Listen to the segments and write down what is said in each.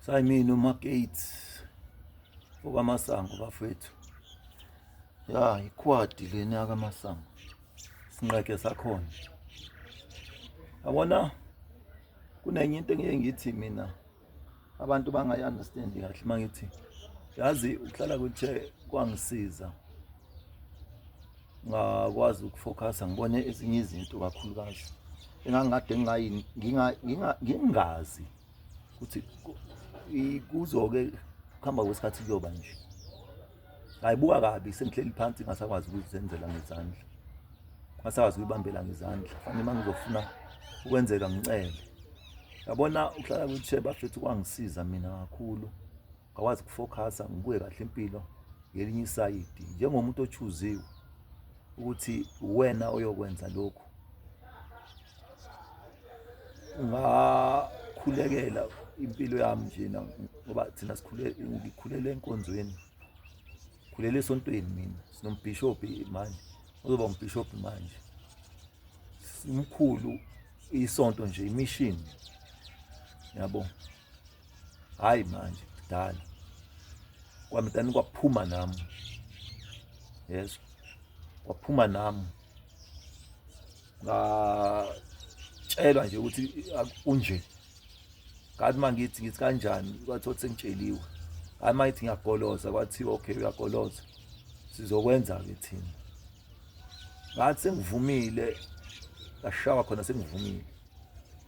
Sayimina uMagates okaMasango bafethu. Ya ikhwadi lena kaMasango. Sinqeke sakhona. Yabona kunenye into engiye ngithi mina abantu bangayi-understand kahle uma ngithi yazi ukuhlala kwi-chair kwangisiza ngakwazi ukufocusa ngibone ezinye izinto kakhulukazi engangikade ngingazi ukuthi kuzoke kuhamba kwesikhathi kuyoba nje. Ngayibuka kabi sengihleli phansi ngasakwazi ukuzenzela ngezandla, ngasakwazi ukuyibambela ngezandla, fanele uma ngizofuna ukwenzeka ngicele. Yabona ukuhlala kwi-chair bafethu kwangisiza mina kakhulu, ngakwazi ukufokhasa ngibuke kahle impilo ngelinye isayidi njengomuntu ochuziwe ukuthi uwena oyokwenza lokhu. Ngakhulekela impilo yami njena ngoba thina sikhule ngikhulele enkonzweni, ngikhulele esontweni mina sinombhishobhi manje uzoba umbhishobhi manje. Umkhulu isonto nje imishini yabo, hhayi manje kudala kwamntani kwaphuma nami, yezwa kwaphuma nami. Ngatshelwa nje ukuthi kunje ngathi uma ngithi ngithi kanjani kwathiwa sengitsheliwe hayi uma ngithi ngiyagoloza kwathiwa okay uyagoloza sizokwenza-ke thina ngathi sengivumile ngashawa khona sengivumile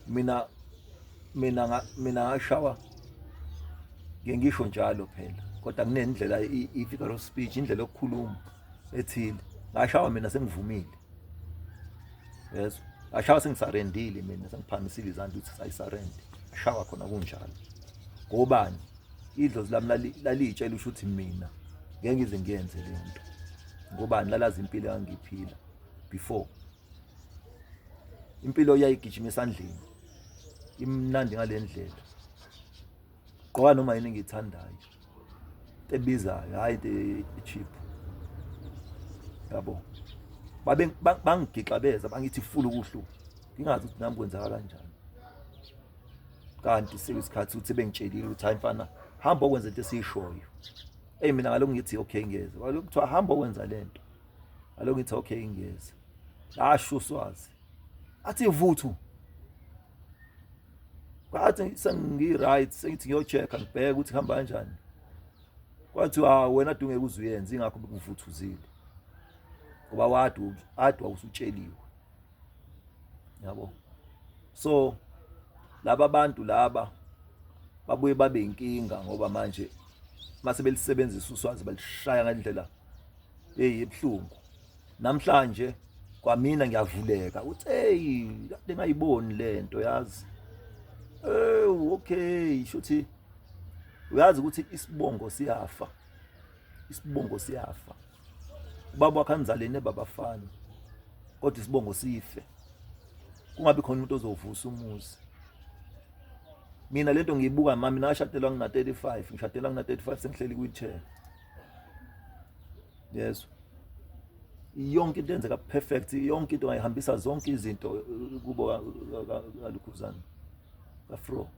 mina mina mina ngashawa ngike ngisho njalo phela kodwa kunendlela i-figure of speech indlela yokukhuluma ethile ngashawa mina sengivumile yezwa ngashawa sengisarendile mina sengiphakamisile izandla ukuthi sayisarende ngashawa khona kunjalo ngobani idlozi lami laliyitshela usho ukuthi mina ngeke ngize ngiyenze le nto ngobani lalazi impilo engangiyiphila before impilo yayigijima esandleni imnandi ngale ndlela gqoka noma yini engiyithandayo into ebizayo hhayi into e-cheap yabo babe bangigixabeza bangithi fulu kuhlu ngingazi ukuthi nami kwenzeka kanjani kanti sekuyisikhathi ukuthi bengitshelile ukuthi hayi mfana hamba okwenza into esiyishoyo eyi mina ngalokhu ngithi okay ngiyeza kwalokhu kuthiwa hamba okwenza le nto ngalokhu ngithi okay ngiyeza lasho uswazi athi vuthu kwathi sengi-right sengithi ngiyo-check-a ngibheke ukuthi kuhamba kanjani kwathiwa wena dungeke uze uyenze ingakho bekuvuthuzile ngoba wade ade wawusutsheliwe yabo so laba bantu laba babuye babe inkinga ngoba manje mase belisebenzisa uswazi balishaya ngendlela hey ebuhlungu namhlanje kwamina ngiyavuleka uthi hey kade ngayiboni lento yazi eh okay shuthi uyazi ukuthi isibongo siyafa isibongo siyafa ubaba wakhe anizalene babafana kodwa isibongo sife kungabi khona umuntu ozovusa umuzi mina lento ngiyibuka mami nashadelwa ngina 35 ngishadelwa ngina 35 sengihleli kwi-chair yezwa yonke into yenzeka perfect yonke into ngayihambisa zonke izinto kubo kalukhuzana kafro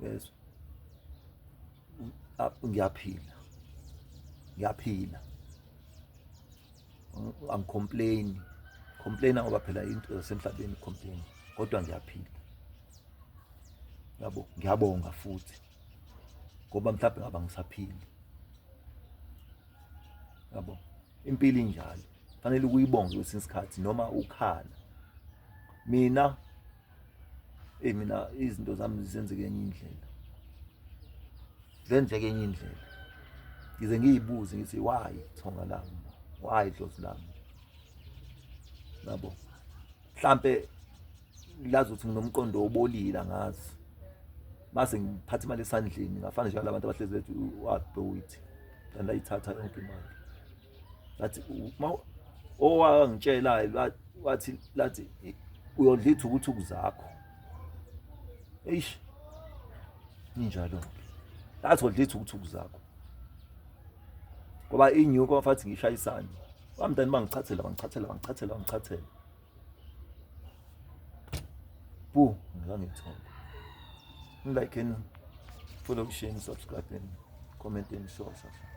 yezwa ngiyaphila ngiyaphila angicomplain complain ngoba phela into zasemhlabeni complain kodwa ngiyaphila yabo ngiyabonga futhi ngoba mhlawumbe ngaba ngisaphili yabo impilo injalo fanele ukuyibonge kwesinye isikhathi noma ukhala mina Eyi mina izinto zami zenzeke enye indlela, zenzeke enye indlela. Ngize ngiyibuze ngithi why thonga lami, why dlozi lami? Yabo, mhlampe lazi ukuthi nginomqondo obolile angazi. Mase ngiphatha imali esandleni ngafana nje nalabantu abahlezi bethi wabhowit kanti ayithatha yonke imali. Ngathi owangitshelayo wathi lathi uyodla ithukuthuku zakho. Eish. Injalo. Lathi odla ithukuthuku zakho. Ngoba inyuko bafathi ngishayisane. Bamdani bangichathela bangichathela bangichathela bangichathela. Bu, ngangithola. Like and follow, share, subscribe and comment and share, share, share.